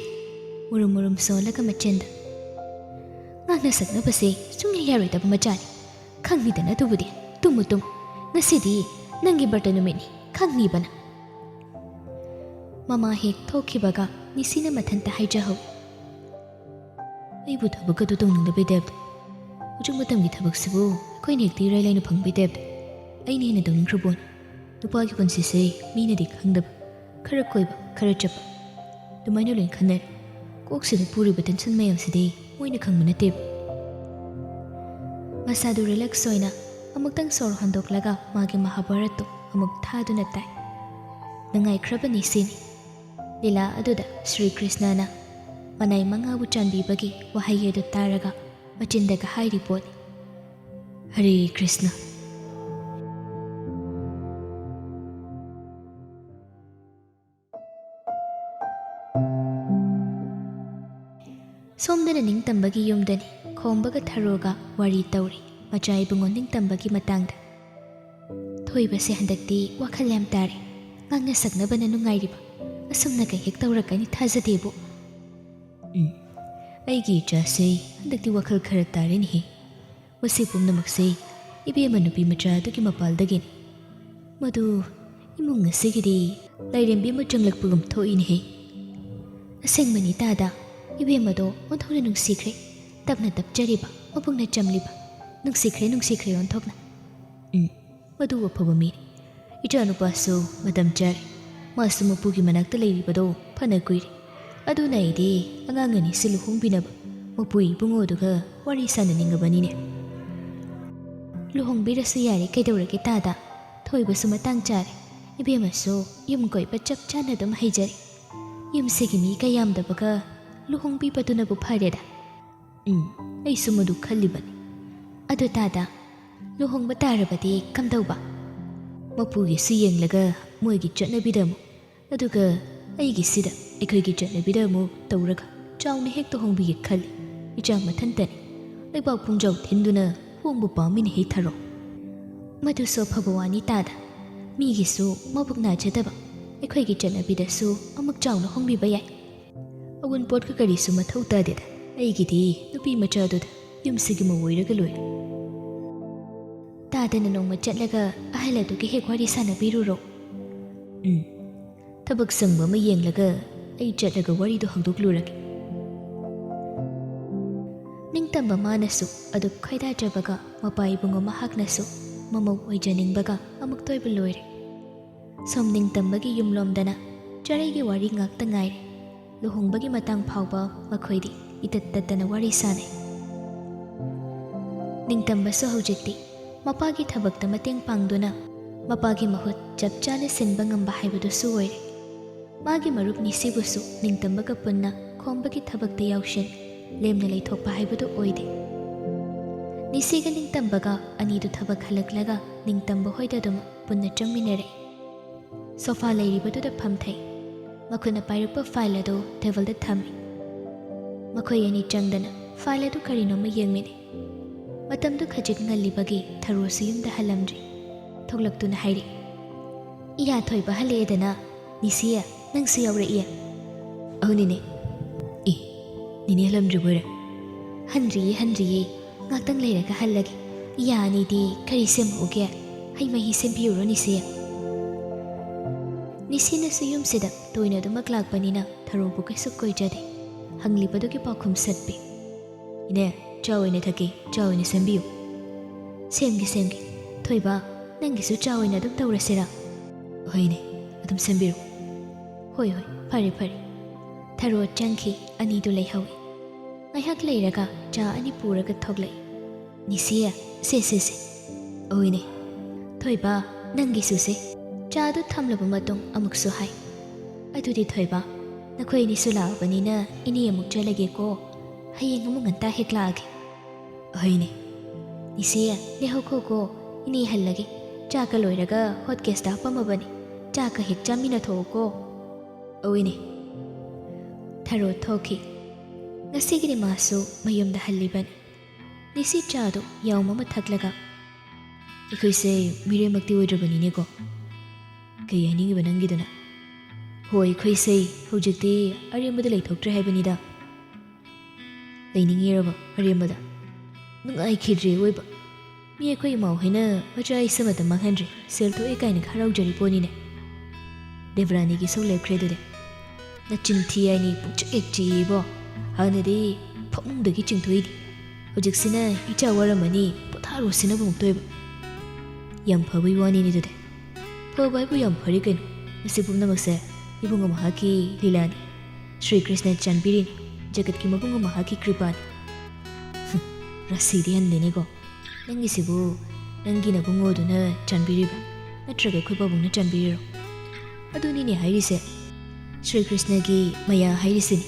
ꯃꯨꯔꯨꯝ ꯃꯨꯔꯨꯝ ꯁꯣꯜꯂꯒ ꯃꯆꯤꯟꯗ꯫ ꯉꯥꯡꯅ ꯁꯛꯅꯕꯁꯦ ꯁꯨꯡꯌꯥ ꯌꯥꯔꯣꯏꯗꯕ ꯃꯆꯥꯅꯤ꯫ ꯈꯪꯅꯤꯗꯅ ꯑꯗꯨꯕꯨꯗꯤ꯫ Tamu Tamu. ꯉꯁꯤꯗꯤ ꯅꯪꯒꯤ ꯕ꯭ꯔꯇ ꯅꯨꯃꯤꯠꯅꯤ, ꯈꯪꯅꯤꯕꯅ꯫ ꯃꯃꯥ ꯍꯦꯛ ꯊꯣꯛꯈꯤꯕꯒ ꯅꯤꯁꯤꯅ ꯃꯊꯟꯇ ꯍꯥꯏꯖꯍꯧꯏ꯫ "ꯑꯩꯕꯨ ꯊꯕꯛ ꯑꯗꯨ ꯇꯧꯅꯤꯡꯗꯕꯩ ꯇꯥꯏꯞꯇ꯫ ꯍꯧꯖꯤꯛ ꯃꯇꯝꯒꯤ ꯊꯕꯛꯁꯤꯕꯨ ꯑꯩꯈꯣꯏꯅ ꯍꯦꯛꯇ ꯏꯔꯥꯏ ꯂꯥꯏꯅ ꯐꯪꯕꯩ ꯇꯥꯏꯞꯇ꯫ ꯑꯩꯅ ꯍꯦꯟꯅ ꯇꯧꯅꯤꯡꯈ꯭ꯔꯕꯣꯅꯤ꯫ ꯅꯨꯄꯥꯒꯤ ꯄꯨꯟꯁꯤꯁꯦ ꯃꯤꯅꯗꯤ ꯈꯪꯗꯕ, ꯈꯔ ꯀꯣꯏꯕ, ꯈꯔ ꯆꯠꯄ, ꯑꯗꯨꯃꯥꯏꯅ ꯂꯣꯏ ꯈꯟꯅꯔꯦ꯫ ꯀꯣꯛꯁꯤꯗ ꯄꯨꯔꯤꯕ ꯇꯦꯟꯁꯟ ꯃꯌꯥꯝꯁꯤꯗꯤ ꯃꯣꯏꯅ ꯈꯪꯕ ꯅꯠꯇꯦꯕ꯫" ꯃꯁꯥꯗꯨ ꯔꯤꯂꯦꯛꯁ ꯑꯣꯏꯅ ꯑꯃꯨꯛꯇꯪ ꯁꯣꯔ ꯍꯣꯟꯗꯣꯛꯂꯒ ꯃꯥꯒꯤ ꯃꯍꯥꯚꯥꯔꯠꯇꯨ ꯑꯃꯨꯛ ꯊꯥꯗꯨꯅ ꯇꯥꯏ꯫ ꯅꯨꯡꯉꯥꯏꯈ꯭ꯔꯕ ꯅꯤꯁꯤꯅꯤ꯫ ꯂꯤꯂꯥ ꯑꯗꯨꯗ ꯁ꯭ꯔꯤ ꯀ꯭ꯔꯤꯁꯅꯅ ꯃꯅꯥꯏ ꯃꯉꯥꯕꯨ ꯆꯥꯟꯕꯤꯕꯒꯤ ꯋꯥꯍꯩ ꯑꯗꯨ ꯇꯥꯔꯒ ꯃꯆꯤꯟꯗꯒ ꯍꯥꯏꯔꯤ ꯄꯣꯠꯅꯤ, "ꯍꯔꯦ ꯀ꯭ꯔꯤꯁꯅ"꯫ ꯁꯣꯝꯗꯅ ꯅꯤꯡꯇꯝꯕꯒꯤ ꯌꯨꯝꯗꯅꯤ꯫ ꯈꯣꯝꯕꯒ ꯊꯔꯣꯒ ꯋꯥꯔꯤ ꯇꯧꯔꯤ ꯃꯆꯥ ꯏꯕꯨꯡꯉꯣ ꯅꯤꯡꯇꯝꯕꯒꯤ ꯃꯇꯥꯡꯗ꯫ ꯊꯣꯏꯕꯁꯦ ꯍꯟꯗꯛꯇꯤ ꯋꯥꯈꯜ ꯌꯥꯝ ꯇꯥꯔꯦ꯫ ꯉꯥꯡꯅ ꯁꯛꯅꯕꯅ ꯅꯨꯡꯉꯥꯏꯔꯤꯕ꯫ ꯑꯁꯨꯝꯅꯒ ꯍꯦꯛ ꯇꯧꯔꯛꯀꯅꯤ ꯊꯥꯖꯗꯦꯕꯨ꯫ ꯎꯝ, ꯑꯩꯒꯤ ꯏꯆꯥꯁꯦ ꯍꯟꯗꯛꯇꯤ ꯋꯥꯈꯜ ꯈꯔ ꯇꯥꯔꯦꯅꯦꯍꯦ꯫ ꯃꯁꯤ ꯄꯨꯝꯅꯃꯛꯁꯦ ꯏꯕꯦꯝꯃ ꯅꯨꯄꯤ ꯃꯆꯥ ꯑꯗꯨꯒꯤ ꯃꯄꯥꯜꯗꯒꯤꯅꯤ꯫ ꯃꯗꯨ ꯏꯃꯨꯡ ꯑꯁꯤꯒꯤꯗꯤ ꯂꯥꯏꯔꯦꯝꯕꯤ ꯑꯃ ꯆꯪꯂꯛꯄꯒꯨꯝ ꯊꯣꯛꯏꯅꯦꯍꯦ꯫ ꯑꯁꯦꯡꯕꯅꯤ ꯇꯥꯗ, ꯏꯕꯦꯝꯃꯗꯣ ꯑꯣꯟꯊꯣꯛꯅ ꯅꯨꯡꯁꯤꯈ꯭ꯔꯦ꯫ ꯇꯞꯅ ꯇꯞꯆꯔꯤꯕ, ꯃꯕꯨꯛꯅ ꯆꯝꯂꯤꯕ꯫ ꯅꯨꯡꯁꯤꯈ꯭ꯔꯦ, ꯅꯨꯡꯁꯤꯈ꯭ꯔꯦ ꯑꯣꯟꯊꯣꯛꯅ꯫ ꯎꯝ, ꯃꯗꯨ ꯑꯐꯕ ꯃꯤꯅꯤ꯫ ꯏꯆꯥꯅꯨꯄꯥꯁꯨ ꯃꯇꯝ ꯆꯥꯔꯦ꯫ ꯃꯥꯁꯨ ꯃꯄꯨꯒꯤ ꯃꯅꯥꯛꯇ ꯂꯩꯔꯤꯕꯗꯣ ꯐꯅ ꯀꯨꯏꯔꯦ꯫ ꯑꯗꯨꯅ ꯑꯩꯗꯤ ꯑꯉꯥꯡ ꯑꯅꯤꯁꯤ ꯂꯨꯍꯣꯡꯕꯤꯅꯕ ꯃꯄꯨ ꯏꯕꯨꯡꯉꯣꯗꯨꯒ ꯋꯥꯔꯤ ꯁꯥꯟꯅꯅꯤꯡꯉꯕꯅꯤꯅꯦ꯫ ꯂꯨꯍꯣꯡꯕꯤꯔꯁꯨ ꯌꯥꯔꯦ, ꯀꯩꯗꯧꯔꯒꯦ ꯇꯥꯗ? ꯊꯣꯏꯕꯁꯨ ꯃꯇꯥꯡ ꯆꯥꯔꯦ꯫ ꯏꯕꯦꯝꯃꯁꯨ ꯌꯨꯝ ꯀꯣꯏꯕ ꯆꯞ ꯆꯥꯅ ꯑꯗꯨꯝ ꯍꯩꯖꯔꯦ꯫ ꯌꯨꯝꯁꯤꯒꯤ ꯃꯤ ꯀꯌꯥꯝꯗꯕꯒ ꯂꯨꯍꯣꯡꯕꯤꯕꯗꯨꯅꯕꯨ ꯐꯔꯦꯗ꯫ ꯎꯝ, ꯑꯩꯁꯨ ꯃꯗꯨ ꯈꯜꯂꯤꯕꯅꯤ꯫ ꯑꯗꯨ ꯇꯥꯗ, ꯂꯨꯍꯣꯡꯕ ꯇꯥꯔꯕꯗꯤ ꯀꯝꯗꯧꯕ? ꯃꯄꯨꯒꯤꯁꯨ ꯌꯦꯡꯂꯒ ꯃꯣꯏꯒꯤ ꯆꯠꯅꯕꯤꯗ ꯑꯃꯨꯛ, ꯑꯗꯨꯒ ꯑꯩꯒꯤꯁꯤꯗ ꯑꯩꯈꯣꯏꯒꯤ ꯆꯠꯅꯕꯤꯗ ꯑꯃꯨꯛ ꯇꯧꯔꯒ ꯆꯥꯎꯅ ꯍꯦꯛꯇ ꯍꯣꯡꯕꯤꯒꯦ ꯈꯜꯂꯤ꯫ ꯏꯆꯥ ꯃꯊꯟꯇꯅꯤ꯫ ꯂꯩꯕꯥꯛ ꯄꯨꯡꯖꯥꯎ ꯊꯤꯟꯗꯨꯅ ꯍꯣꯡꯕ ꯄꯥꯝꯃꯤꯅꯦ ꯍꯦ ꯊꯔꯣ꯫ ꯃꯗꯨꯁꯨ ꯑꯐꯕ ꯋꯥꯅꯤ ꯇꯥꯗ꯫ ꯃꯤꯒꯤꯁꯨ ꯃꯕꯨꯛ ꯅꯥꯖꯗꯕ, ꯑꯩꯈꯣꯏꯒꯤ ꯆꯠꯅꯕꯤꯗꯁꯨ ꯑꯃꯨꯛ ꯆꯥꯎꯅ ꯍꯣꯡꯕꯤꯕ ꯌꯥꯏ꯫ ꯑꯋꯨꯟꯄꯣꯠꯀ ꯀꯔꯤꯁꯨ ꯃꯊꯧ ꯇꯥꯗꯦꯗ꯫ ꯑꯩꯒꯤꯗꯤ ꯅꯨꯄꯤ ꯃꯆꯥꯗꯨꯗ ꯌꯨꯝꯁꯤꯒꯤ ꯃꯧ ꯑꯣꯏꯔꯒ ꯂꯣꯏꯔꯦ꯫ ꯇꯥꯗꯅ ꯅꯣꯡꯃ ꯆꯠꯂꯒ ꯑꯍꯜ ꯑꯗꯨꯒ ꯍꯦꯛ ꯋꯥꯔꯤ ꯁꯥꯟꯅꯕꯤꯔꯨꯔꯣ꯫ ꯎꯝ, ꯊꯕꯛ ꯁꯪꯕ ꯑꯃ ꯌꯦꯡꯂꯒ ꯑꯩ ꯆꯠꯂꯒ ꯋꯥꯔꯤꯗꯣ ꯍꯧꯗꯣꯛꯂꯨꯔꯒꯦ꯫ ꯅꯤꯡꯇꯝꯕ ꯃꯥꯅꯁꯨ ꯑꯗꯨꯛ ꯈꯣꯏꯗꯥꯖꯕꯒ ꯃꯄꯥ ꯏꯕꯨꯡꯉꯣ ꯃꯍꯥꯛꯅꯁꯨ ꯃꯃꯧ ꯑꯣꯏꯖꯅꯤꯡꯕꯒ ꯑꯃꯨꯛꯇ ꯑꯣꯏꯕ ꯂꯣꯏꯔꯦ꯫ ꯁꯣꯝ ꯅꯤꯡꯇꯝꯕꯒꯤ ꯌꯨꯝꯂꯣꯝꯗꯅ ꯆꯔꯩꯒꯤ ꯋꯥꯔꯤ ꯉꯥꯛꯇ ꯉꯥꯏꯔꯦ꯫ ꯂꯨꯍꯣꯡꯕꯒꯤ ꯃꯇꯥꯡ ꯐꯥꯎꯕ ꯃꯈꯣꯏꯗꯤ ꯏꯇꯠ ꯇꯠꯇꯅ ꯋꯥꯔꯤ ꯁꯥꯟꯅꯩ꯫ ꯅꯤꯡꯇꯝꯕꯁꯨ ꯍꯧꯖꯤꯛꯇꯤ ꯃꯄꯥꯒꯤ ꯊꯕꯛꯇ ꯃꯇꯦꯡ ꯄꯥꯡꯗꯨꯅ ꯃꯄꯥꯒꯤ ꯃꯍꯨꯠ ꯆꯞ ꯆꯥꯅ ꯁꯤꯟꯕ ꯉꯝꯕ ꯍꯥꯏꯕꯗꯨꯁꯨ ꯑꯣꯏꯔꯦ꯫ ꯃꯥꯒꯤ ꯃꯔꯨꯞ ꯅꯤꯁꯤꯕꯨꯁꯨ ꯅꯤꯡꯇꯝꯕꯒ ꯄꯨꯟꯅ ꯈꯣꯝꯕꯒꯤ ꯊꯕꯛꯇ ꯌꯥꯎꯁꯤꯟ, ꯂꯦꯝꯅ ꯂꯩꯊꯣꯛꯄ ꯍꯥꯏꯕꯗꯨ ꯑꯣꯏꯗꯦ꯫ ꯅꯤꯁꯤꯒ ꯅꯤꯡꯇꯝꯕꯒ ꯑꯅꯤꯗꯨ ꯊꯕꯛ ꯍꯜꯂꯛꯂꯒ ꯅꯤꯡꯇꯝꯕ ꯍꯣꯏꯗ ꯑꯗꯨꯝ ꯄꯨꯟꯅ ꯆꯪꯃꯤꯟꯅꯔꯦ꯫ ꯁꯣꯐꯥ ꯂꯩꯔꯤꯕꯗꯨꯗ ꯐꯝꯊꯩ꯫ ꯃꯈꯨꯠꯅ ꯄꯥꯏꯔꯛꯄ ꯐꯥꯏꯜ ꯑꯗꯨ ꯇꯦꯕꯜꯗ ꯊꯝꯃꯤ꯫ ꯃꯈꯣꯏ ꯑꯅꯤ ꯆꯪꯗꯅ ꯐꯥꯏꯜ ꯑꯗꯨ ꯀꯔꯤꯅꯣꯃ ꯌꯦꯡꯃꯤꯟꯅꯩ꯫ ꯃꯇꯝꯗꯨ ꯈꯖꯤꯛ ꯉꯜꯂꯤꯕꯒꯤ ꯊꯔꯣꯁꯨ ꯌꯨꯝꯗ ꯍꯜꯂꯝꯗ꯭ꯔꯤ꯫ ꯊꯣꯛꯂꯛꯇꯨꯅ ꯍꯥꯏꯔꯛꯏ, "ꯏꯌꯥ ꯊꯣꯏꯕ ꯍꯜꯂꯛꯑꯦꯗꯅ, ꯅꯤꯁꯤꯌꯦ, ꯅꯪꯁꯨ ꯌꯥꯎꯔꯛꯏꯌꯦ?" "ꯑꯍꯨꯅꯤꯅꯦ꯫ ꯏ, ꯅꯤꯅꯦ ꯍꯜꯂꯝꯗ꯭ꯔꯤꯕꯣꯏꯔꯦ?" "ꯍꯟꯗ꯭ꯔꯤꯌꯦ, ꯍꯟꯗ꯭ꯔꯤꯌꯦ꯫ ꯉꯥꯛꯇꯪ ꯂꯩꯔꯒ ꯍꯜꯂꯒꯦ꯫ ꯏꯌꯥ ꯑꯅꯤꯗꯤ ꯀꯔꯤ ꯁꯦꯝꯃꯛꯎꯒꯦ? ꯍꯩ ꯃꯍꯤ ꯁꯦꯝꯕꯤꯌꯨꯔꯣ, ꯅꯤꯁꯤ?" ꯅꯤꯁꯤꯅꯁꯨ ꯌꯨꯝꯁꯤꯗ ꯇꯣꯏꯅ ꯑꯗꯨꯃꯛ ꯂꯥꯛꯄꯅꯤꯅ ꯊꯔꯣꯕꯨ ꯀꯩꯁꯨ ꯀꯣꯏꯖꯗꯦ꯫ ꯍꯪꯂꯤꯕꯗꯨꯒꯤ ꯄꯥꯎꯈꯨꯝ ꯁꯠꯄꯤ꯫ "ꯏꯅꯦ, ꯆꯥ ꯑꯣꯏꯅ ꯊꯛꯀꯦ, ꯆꯥ ꯑꯣꯏꯅ ꯁꯦꯝꯕꯤꯌꯨ꯫" "ꯁꯦꯝꯒꯦ, ꯁꯦꯝꯒꯦ꯫ ꯊꯣꯏꯕ, ꯅꯪꯒꯤꯁꯨ ꯆꯥ ꯑꯣꯏꯅ ꯑꯗꯨꯝ ꯇꯧꯔꯁꯤꯔꯥ?" "ꯍꯣꯏꯅꯦ, ꯑꯗꯨꯝ ꯁꯦꯝꯕꯤꯔꯣ꯫" "ꯍꯣꯏ, ꯍꯣꯏ, ꯐꯔꯦ, ꯐꯔꯦ꯫" ꯊꯔꯣ ꯆꯪꯈꯤ꯫ ꯑꯅꯤꯗꯨ ꯂꯩꯍꯧꯏ꯫ ꯉꯥꯏꯍꯥꯛ ꯂꯩꯔꯒ ꯆꯥ ꯑꯅꯤ ꯄꯨꯔꯒ ꯊꯣꯛꯂꯛꯏ꯫ "ꯅꯤꯁꯤꯌꯦ, ꯁꯦ, ꯁꯦ, ꯁꯦ꯫ ꯑꯣꯏꯅꯦ꯫ ꯊꯣꯏꯕ, ꯅꯪꯒꯤꯁꯨ ꯁꯦ꯫" ꯆꯥꯗꯨ ꯊꯝꯂꯕ ꯃꯇꯨꯡ ꯑꯃꯨꯛꯁꯨ ꯍꯥꯏ, "ꯑꯗꯨꯗꯤ ꯊꯣꯏꯕ, ꯅꯈꯣꯏ ꯑꯅꯤꯁꯨ ꯂꯥꯛꯑꯕꯅꯤꯅ ꯏꯅꯦ ꯑꯃꯨꯛ ꯆꯠꯂꯒꯦꯀꯣ꯫ ꯍꯌꯦꯡ ꯑꯃꯨꯛ ꯉꯟꯇꯥ ꯍꯦꯛ ꯂꯥꯛꯑꯒꯦ꯫" "ꯑꯍꯣꯏꯅꯦ꯫" "ꯅꯤꯁꯤꯌꯦ, ꯂꯩꯍꯧꯈꯣꯀꯣ, ꯏꯅꯦ ꯍꯜꯂꯒꯦ꯫ ꯆꯥꯛꯀ ꯂꯣꯏꯔꯒ ꯍꯣꯠ ꯀꯦꯁꯇ ꯍꯥꯞꯄꯝꯃꯕꯅꯤ꯫ ꯆꯥꯛꯀ ꯍꯦꯛ ꯆꯥꯃꯤꯟꯅ ꯊꯣꯛꯎꯀꯣ꯫" "ꯑꯣꯏꯅꯦ꯫" ꯊꯔꯣ ꯊꯣꯛꯈꯤ꯫ ꯉꯁꯤꯒꯤꯗꯤ ꯃꯥꯁꯨ ꯃꯌꯨꯝꯗ ꯍꯜꯂꯤꯕꯅꯤ꯫ ꯅꯤꯁꯤ ꯆꯥꯗꯨ ꯌꯥꯎꯝ ꯑꯃ ꯊꯛꯂꯒ, "ꯑꯩꯈꯣꯏꯁꯦ ꯃꯤꯔꯦꯝꯃꯛꯇꯤ ꯑꯣꯏꯗ꯭ꯔꯕꯅꯤꯅꯦꯀꯣ꯫" "ꯀꯩ ꯍꯥꯏꯅꯤꯡꯉꯤꯕ ꯅꯪꯒꯤꯗꯨꯅ?" "ꯍꯣꯏ, ꯑꯩꯈꯣꯏꯁꯦ ꯍꯧꯖꯤꯛꯇꯤ ꯑꯔꯦꯝꯕꯗ ꯂꯩꯊꯣꯛꯇ꯭ꯔꯦ ꯍꯥꯏꯕꯅꯤꯗ꯫" "ꯂꯩꯅꯤꯡꯉꯤꯔꯕ ꯑꯔꯦꯝꯕꯗ?" "ꯅꯨꯡꯉꯥꯏꯈꯤꯗ꯭ꯔꯦ ꯑꯣꯏꯕ꯫ ꯃꯤ ꯑꯩꯈꯣꯏ ꯏꯃꯥ ꯍꯣꯏꯅ ꯃꯆꯥ ꯏꯁꯨ ꯃꯇꯝ ꯃꯥꯡꯍꯟꯗ꯭ꯔꯦ, ꯁꯦꯜ ꯊꯣꯛꯑꯦ ꯀꯥꯏꯅ ꯍꯔꯥꯎꯖꯔꯤ ꯄꯣꯠꯅꯤꯅꯦ꯫" ꯗꯦꯕꯔꯥꯅꯤꯒꯤ ꯁꯧ ꯂꯦꯞꯈ꯭ꯔꯦ ꯑꯗꯨꯗꯤ꯫ "ꯅꯆꯤꯟ ꯊꯤ ꯍꯥꯏꯅꯤ, ꯄꯨꯡꯆꯤꯛ ꯍꯦꯛ ꯆꯤꯛꯏꯕꯣ꯫ ꯍꯥꯟꯅꯗꯤ ꯐꯃꯨꯡꯗꯒꯤ ꯆꯤꯡꯊꯣꯛꯏꯅꯤ, ꯍꯧꯖꯤꯛꯁꯤꯅ ꯏꯆꯥ ꯋꯥꯔꯝꯃꯅꯤ, ꯄꯣꯊꯥꯔꯣ ꯁꯤꯅꯕ ꯑꯃꯨꯛꯇꯣꯏꯕ꯫ ꯌꯥꯝ ꯐꯕꯩ ꯋꯥꯅꯤꯅꯦ ꯑꯗꯨꯗꯤ꯫ ꯐꯕ ꯍꯥꯏꯕꯨ ꯌꯥꯝ ꯐꯔꯦ ꯀꯩꯅꯣ꯫ ꯃꯁꯤ ꯄꯨꯝꯅꯃꯛꯁꯦ ꯏꯕꯨꯡꯉꯣ ꯃꯍꯥꯛꯀꯤ ꯂꯤꯂꯥꯅꯤ꯫ ꯁ꯭ꯔꯤ ꯀ꯭ꯔꯤꯁꯅ ꯆꯥꯟꯕꯤꯔꯤꯅꯤ, ꯖꯒꯠꯀꯤ ꯃꯕꯨꯡꯉꯣ ꯃꯍꯥꯛꯀꯤ ꯀ꯭ꯔꯤꯄꯥꯅꯤ꯫" "ꯍꯨꯝ, ꯔꯥꯁꯤꯗꯤ ꯍꯟꯗꯦꯅꯦꯀꯣ꯫ ꯅꯪꯒꯤꯁꯤꯕꯨ ꯅꯪꯒꯤ ꯅꯕꯨꯡꯉꯣꯗꯨꯅ ꯆꯥꯟꯕꯤꯔꯤꯕ꯭ꯔꯥ, ꯅꯠꯇ꯭ꯔꯒ ꯑꯩꯈꯣꯏ ꯄꯥꯕꯨꯡꯅ ꯆꯥꯟꯕꯤꯔꯤꯔꯣ?" "ꯑꯗꯨꯅꯤꯅꯦ ꯍꯥꯏꯔꯤꯁꯦ, ꯁ꯭ꯔꯤ ꯀ꯭ꯔꯤꯁꯅꯒꯤ ꯃꯌꯥ ꯍꯥꯏꯔꯤꯁꯤꯅꯤ꯫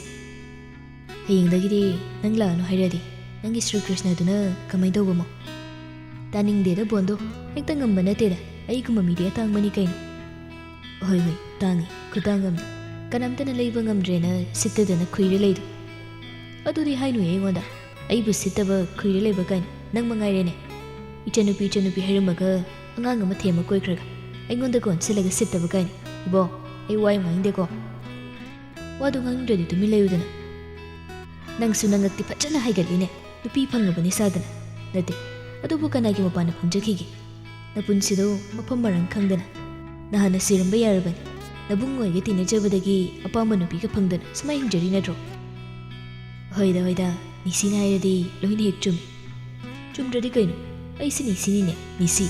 ꯍꯌꯦꯡꯗꯒꯤꯗꯤ ꯅꯪ ꯂꯥꯛꯑꯅꯨ ꯍꯥꯏꯔꯗꯤ ꯅꯪꯒꯤ ꯁ꯭ꯔꯤ ꯀ꯭ꯔꯤꯁꯅꯗꯨꯅ ꯀꯃꯥꯏꯅ ꯇꯧꯕꯃꯣ?" "ꯇꯥꯅꯤꯡꯗꯦꯗ ꯕꯣꯟꯗꯣ, ꯍꯦꯛꯇ ꯉꯝꯕ ꯅꯠꯇꯦꯗ꯫ ꯑꯩꯒꯨꯝꯕ ꯃꯤꯗꯤ ꯑꯇꯥꯡꯕꯅꯤ ꯀꯩꯅꯣ꯫" "ꯍꯣꯏ, ꯍꯣꯏ, ꯇꯥꯡꯉꯤ, ꯈꯨꯇꯥꯡ ꯑꯃꯅꯤ꯫ ꯀꯅꯥꯝꯇꯅ ꯂꯩꯕ ꯉꯝꯗ꯭ꯔꯦꯅ ꯁꯤꯠꯇꯗꯅ ꯈꯨꯏꯔ ꯂꯩꯗꯣ꯫" "ꯑꯗꯨꯗꯤ ꯍꯥꯏꯅꯨꯌꯦ ꯑꯩꯉꯣꯟꯗ, ꯑꯩꯕꯨ ꯁꯤꯠꯇꯕ ꯈꯨꯏꯔ ꯂꯩꯕ ꯀꯥꯏꯅ꯫ ꯅꯪ ꯃꯉꯥꯏꯔꯦꯅꯦ, ꯏꯆꯟꯅꯨꯄꯤ, ꯏꯆꯟꯅꯨꯄꯤ ꯍꯥꯏꯔꯝꯃꯒ ꯑꯉꯥꯡ ꯑꯃ ꯊꯦꯝꯃ ꯀꯣꯏꯈ꯭ꯔꯒ ꯑꯩꯉꯣꯟꯗꯒ ꯑꯣꯟꯁꯤꯜꯂꯒ ꯁꯤꯠꯇꯕ ꯀꯥꯏꯅ꯫ ꯏꯕꯣ, ꯑꯩ ꯋꯥ ꯌꯥꯝ ꯉꯥꯡꯅꯤꯡꯗꯦꯀꯣ꯫" "ꯋꯥꯗꯣ ꯉꯥꯡꯅꯤꯡꯗ꯭ꯔꯗꯤ ꯇꯨꯃꯤꯟ ꯂꯩꯌꯨꯗꯅ꯫ ꯅꯪꯁꯨ ꯅꯉꯛꯇꯤ ꯐꯖꯅ ꯍꯥꯏꯒꯠꯂꯤꯅꯦ, ꯅꯨꯄꯤ ꯐꯪꯉꯕꯅꯤ ꯁꯥꯗꯅ꯫ ꯅꯠꯇꯦ, ꯑꯗꯨꯕꯨ ꯀꯅꯥꯒꯤ ꯃꯄꯥꯟꯅ ꯐꯪꯖꯈꯤꯒꯦ? ꯅꯄꯨꯟꯁꯤꯗꯣ ꯃꯐꯝ ꯃꯔꯥꯡ ꯈꯪꯗꯅ ꯅꯍꯥꯟꯅ ꯁꯤꯔꯝꯕ ꯌꯥꯔꯕꯅꯤ꯫ ꯅꯕꯨꯡ ꯑꯣꯏꯒ ꯇꯤꯟꯅꯖꯕꯗꯒꯤ ꯑꯄꯥꯝꯕ ꯅꯨꯄꯤꯒ ꯐꯪꯗꯅ ꯁꯨꯃꯥꯏ ꯍꯤꯡꯖꯔꯤ ꯅꯠꯇ꯭ꯔꯣ?" "ꯍꯣꯏꯗ, ꯍꯣꯏꯗ, ꯅꯤꯁꯤꯅ ꯍꯥꯏꯔꯗꯤ ꯂꯣꯏꯅ ꯍꯦꯛ ꯆꯨꯝꯃꯤ꯫ ꯆꯨꯝꯗ꯭ꯔꯗꯤ ꯀꯩꯅꯣ? ꯑꯩꯁꯤ ꯅꯤꯁꯤꯅꯤꯅꯦ, ꯅꯤꯁꯤ꯫"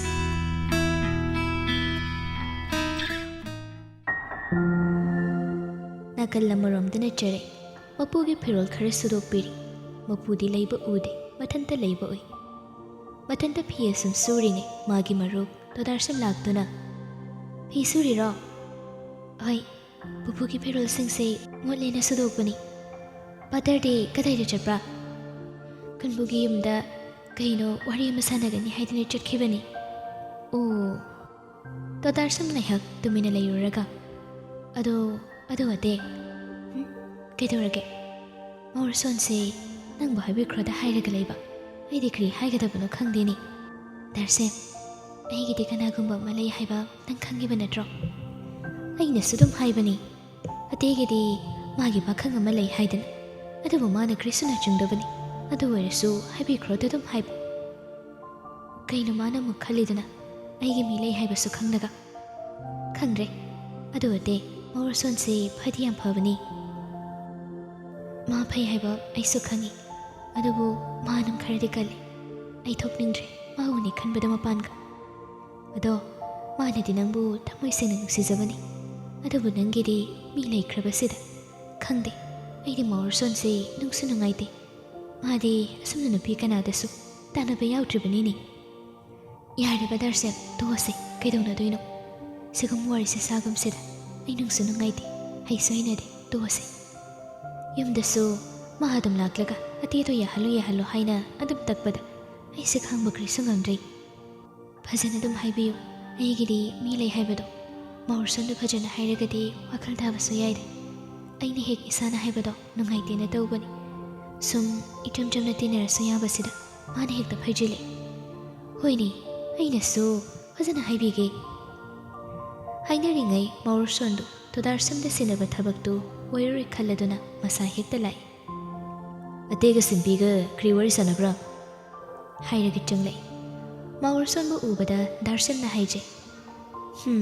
ꯅꯥ ꯅꯥꯀꯜ ꯑꯃꯔꯣꯝꯗꯅ ꯆꯔꯩ꯫ ꯃꯄꯨꯒꯤ ꯐꯤꯔꯣꯜ ꯈꯔ ꯁꯨꯗꯣꯛꯄꯤꯔꯤ꯫ ꯃꯄꯨꯗꯤ ꯂꯩꯕ ꯎꯗꯦ, ꯃꯊꯟꯇ ꯂꯩꯕ ꯎꯏ꯫ ꯃꯊꯟꯇ ꯐꯤ ꯑꯁꯨꯝ ꯁꯨꯔꯤꯉꯩ ꯃꯥꯒꯤ ꯃꯔꯨꯞ ꯇꯣꯗꯥꯔꯁꯝ ꯂꯥꯛꯇꯨꯅ, "ꯐꯤ ꯁꯨꯔꯤꯔꯣ?" "ꯍꯣꯏ, ꯄꯨꯄꯨꯒꯤ ꯐꯤꯔꯣꯜꯁꯤꯡꯁꯦ ꯃꯣꯠꯂꯦꯅ ꯁꯨꯗꯣꯛꯄꯅꯤ꯫" "ꯄꯥꯇꯔꯗꯤ ꯀꯗꯥꯏꯗ ꯆꯠꯄ꯭ꯔꯥ?" "ꯈꯨꯟꯕꯨꯒꯤ ꯌꯨꯝꯗ ꯀꯩꯅꯣ ꯋꯥꯔꯤ ꯑꯃ ꯁꯥꯟꯅꯒꯅꯤ ꯍꯥꯏꯗꯨꯅ ꯆꯠꯈꯤꯕꯅꯤ꯫" "ꯑꯣ꯫" ꯇꯣꯗꯥꯔꯁꯝ ꯉꯥꯏꯍꯥꯛ ꯇꯨꯃꯤꯟꯅ ꯂꯩꯔꯨꯔꯒ, "ꯑꯗꯣ, ꯑꯗꯣ ꯑꯇꯦ꯫" "ꯍꯨꯝ? ꯀꯩꯗꯧꯔꯒꯦ?" "ꯃꯥꯎꯔꯁꯣꯟꯁꯦ ꯅꯪꯕꯨ ꯍꯥꯏꯕꯤꯈ꯭ꯔꯣꯗ ꯍꯥꯏꯔꯒ ꯂꯩꯕ꯫ ꯑꯩꯗꯤ ꯀꯔꯤ ꯍꯥꯏꯒꯗꯕꯅꯣ ꯈꯪꯗꯦꯅꯦ꯫" "ꯗꯥꯔꯁꯦꯝ, ꯑꯩꯒꯤꯗꯤ ꯀꯅꯥꯒꯨꯝꯕ ꯑꯃ ꯂꯩ ꯍꯥꯏꯕ ꯅꯪ ꯈꯪꯉꯤꯕ ꯅꯠꯇ꯭ꯔꯣ?" "ꯑꯩꯅꯁꯨ ꯑꯗꯨꯝ ꯍꯥꯏꯕꯅꯤ꯫ ꯑꯇꯦꯒꯤꯗꯤ ꯃꯥꯒꯤ ꯄꯥꯈꯪ ꯑꯃ ꯂꯩ ꯍꯥꯏꯗꯅ꯫ ꯑꯗꯨꯕꯨ ꯃꯥꯅ ꯀꯔꯤꯁꯨ ꯅꯥꯆꯤꯡꯗꯕꯅꯤ꯫ ꯑꯗꯨ ꯑꯣꯏꯔꯁꯨ ꯍꯥꯏꯕꯤꯈ꯭ꯔꯣꯗ ꯑꯗꯨꯝ ꯍꯥꯏꯕ꯫" "ꯀꯩꯅꯣ ꯃꯥꯅ ꯑꯃꯨꯛ ꯈꯜꯂꯤꯗꯨꯅ? ꯑꯩꯒꯤ ꯃꯤ ꯂꯩ ꯍꯥꯏꯕꯁꯨ ꯈꯪꯂꯒ?" "ꯈꯪꯗ꯭ꯔꯦ꯫ ꯑꯗꯨ ꯑꯇꯦ, ꯃꯥꯎꯔꯁꯣꯟꯁꯦ ꯐꯗꯤ ꯌꯥꯝ ꯐꯕꯅꯤ꯫" "ꯃꯥ ꯐꯩ ꯍꯥꯏꯕ ꯑꯩꯁꯨ ꯈꯪꯉꯤ꯫ ꯑꯗꯨꯕꯨ ꯃꯥ ꯑꯗꯨꯝ ꯈꯔꯗꯤ ꯀꯜꯂꯤ꯫ ꯑꯩ ꯊꯣꯛꯅꯤꯡꯗ꯭ꯔꯦ ꯃꯥꯕꯨꯅꯤ ꯈꯟꯕꯗ ꯃꯄꯥꯟꯒ꯫ ꯑꯗꯣ ꯃꯥꯅꯗꯤ ꯅꯪꯕꯨ ꯊꯃꯣꯏ ꯁꯦꯡꯅ ꯅꯨꯡꯁꯤꯖꯕꯅꯤ꯫ ꯑꯗꯨꯕꯨ ꯅꯪꯒꯤꯗꯤ ꯃꯤ ꯂꯩꯈ꯭ꯔꯕꯁꯤꯗ꯫ ꯈꯪꯗꯦ, ꯑꯩꯗꯤ ꯃꯥꯎꯔꯁꯣꯟꯁꯦ ꯅꯨꯡꯁꯨ ꯅꯨꯡꯉꯥꯏꯇꯦ꯫ ꯃꯥꯗꯤ ꯑꯁꯨꯝꯅ ꯅꯨꯄꯤ ꯀꯅꯥꯗꯁꯨ ꯇꯥꯟꯅꯕ ꯌꯥꯎꯗ꯭ꯔꯤꯕꯅꯤꯅꯦ꯫" "ꯌꯥꯔꯦꯕ ꯗꯥꯔꯁꯦꯝ, ꯇꯣꯛꯑꯁꯦ꯫ ꯀꯩꯗꯧꯅꯗꯣꯏꯅꯣ? ꯁꯤꯒꯨꯝꯕ ꯋꯥꯔꯤꯁꯦ ꯁꯥꯒꯨꯝꯁꯤꯗ꯫ ꯑꯩ ꯅꯨꯡꯁꯨ ꯅꯨꯡꯉꯥꯏꯇꯦ, ꯍꯩꯁꯨ ꯍꯩꯅꯗꯦ꯫ ꯇꯣꯛꯑꯁꯦ꯫" ꯌꯨꯝꯗꯁꯨ ꯃꯥ ꯑꯗꯨꯝ ꯂꯥꯛꯂꯒ ꯑꯇꯦꯗꯣ ꯌꯥꯍꯜꯂꯨ, ꯌꯥꯍꯜꯂꯨ ꯍꯥꯏꯅ ꯑꯗꯨꯝ ꯇꯛꯄꯗ ꯑꯩꯁꯦ ꯈꯥꯡꯕ ꯀꯔꯤꯁꯨ ꯉꯝꯗ꯭ꯔꯦ꯫ "ꯐꯖꯅ ꯑꯗꯨꯝ ꯍꯥꯏꯕꯤꯌꯨ꯫ ꯑꯩꯒꯤꯗꯤ ꯃꯤ ꯂꯩ ꯍꯥꯏꯕꯗꯣ꯫ ꯃꯥꯎꯔꯁꯣꯟꯗ ꯐꯖꯅ ꯍꯥꯏꯔꯒꯗꯤ ꯋꯥꯈꯜ ꯇꯥꯕꯁꯨ ꯌꯥꯏꯗ꯫ ꯑꯩꯅ ꯍꯦꯛ ꯏꯁꯥꯅ ꯍꯥꯏꯕꯗꯣ ꯅꯨꯡꯉꯥꯏꯇꯦꯅ ꯇꯧꯕꯅꯤ꯫ ꯁꯨꯝ ꯏꯆꯝ ꯆꯝꯅ ꯇꯤꯟꯅꯔꯁꯨ ꯌꯥꯕꯁꯤꯗ ꯃꯥꯅ ꯍꯦꯛꯇ ꯐꯩꯖꯤꯜꯂꯦ꯫" "ꯍꯣꯏꯅꯦ, ꯑꯩꯅꯁꯨ ꯐꯖꯅ ꯍꯥꯏꯕꯤꯒꯦ꯫" ꯍꯥꯏꯅꯔꯤꯉꯩ ꯃꯥꯎꯔꯁꯣꯟꯗꯨ ꯇꯣꯗꯥꯔꯁꯝꯗ ꯁꯤꯟꯅꯕ ꯊꯕꯛꯇꯨ ꯑꯣꯏꯔꯔꯣꯏ ꯈꯜꯂꯗꯨꯅ ꯃꯁꯥ ꯍꯦꯛꯇ ꯂꯥꯛꯏ꯫ "ꯑꯇꯦꯒ ꯁꯤꯟꯕꯤꯒ ꯀꯔꯤ ꯋꯥꯔꯤ ꯁꯥꯟꯅꯕ꯭ꯔꯥ?" ꯍꯥꯏꯔꯒ ꯆꯪꯂꯛꯏ꯫ ꯃꯥꯎꯔꯁꯣꯟꯕꯨ ꯎꯕꯗ ꯗꯥꯔꯁꯝꯅ ꯍꯥꯏꯖꯩ꯫ "ꯍꯨꯝ,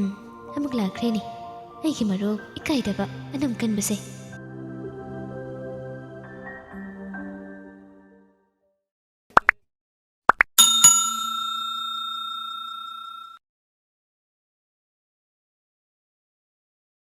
ꯑꯃꯨꯛ ꯂꯥꯛꯈ꯭ꯔꯦꯅꯦ, ꯑꯩꯒꯤ ꯃꯔꯨꯞ ꯏꯀꯥꯏꯗꯕ ꯑꯅꯝ ꯀꯟꯕꯁꯦ꯫